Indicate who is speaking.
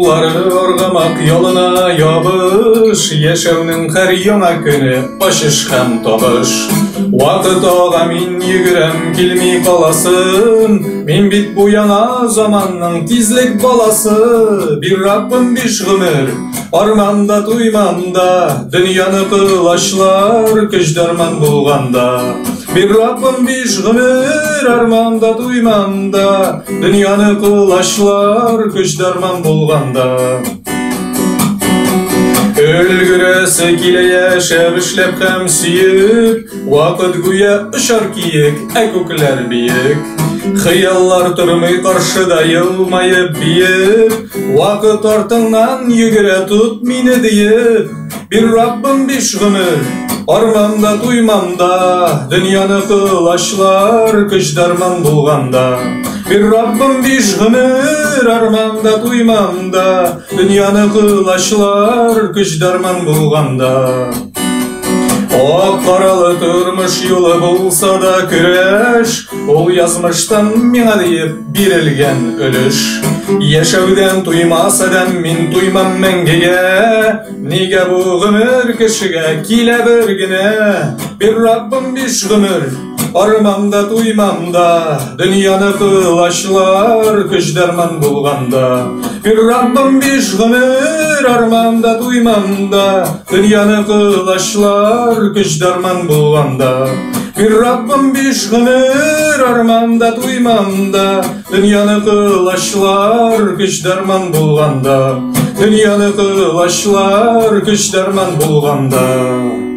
Speaker 1: юллары аргамак ялына ябыш, яшәүнең һәр яңа көне ачыш һәм табыш. Вакыт ага, мин йөгерәм, килми каласым, мин бит бу яңа заманның тизлек баласы. Бир, Раббым, биш гомер, армам да туймам да, дөньяны колачлар көч дәрман булганда. Бир, Раббым, биш гомер, армам да туймам да, дөньяны колачлар көч дәрман булганда. Өлгерәсе килә яшәп, эшләп һәм сөеп, вакыт гүя очар киек, ә күкләр биек. Хыяллар тормый каршыда елмаеп биеп, вакыт артыңнан йөгерә, тот мине диеп. Бир, Раббым, биш гомер, армам да туймам да, дөньяны колачлар көч дәрман булганда. Бир, Раббым, биш гомер, армам да туймам да, дөньяны колачлар көч дәрман булганда. Ак каралы тормыш юлы булса да көрәш, ул язмыштан миңа диеп бирелгән өлеш. Яшәүдән туймас адәм, мин туймам мәңгегә, нигә бу гомер кешегә килә бер генә? Бир, Раббым, биш гомер, армам да туймам да, дөньяны колачлар көч дәрман булганда. Бир, Раббым, биш гомер, армам да туймам да, дөньяны колачлар көч дәрман булганда. Бир, Раббым, биш гомер, армам да туймам да, дөньяны колачлар көч дәрман булганда. Дөньяны колачлар көч дәрман булганда.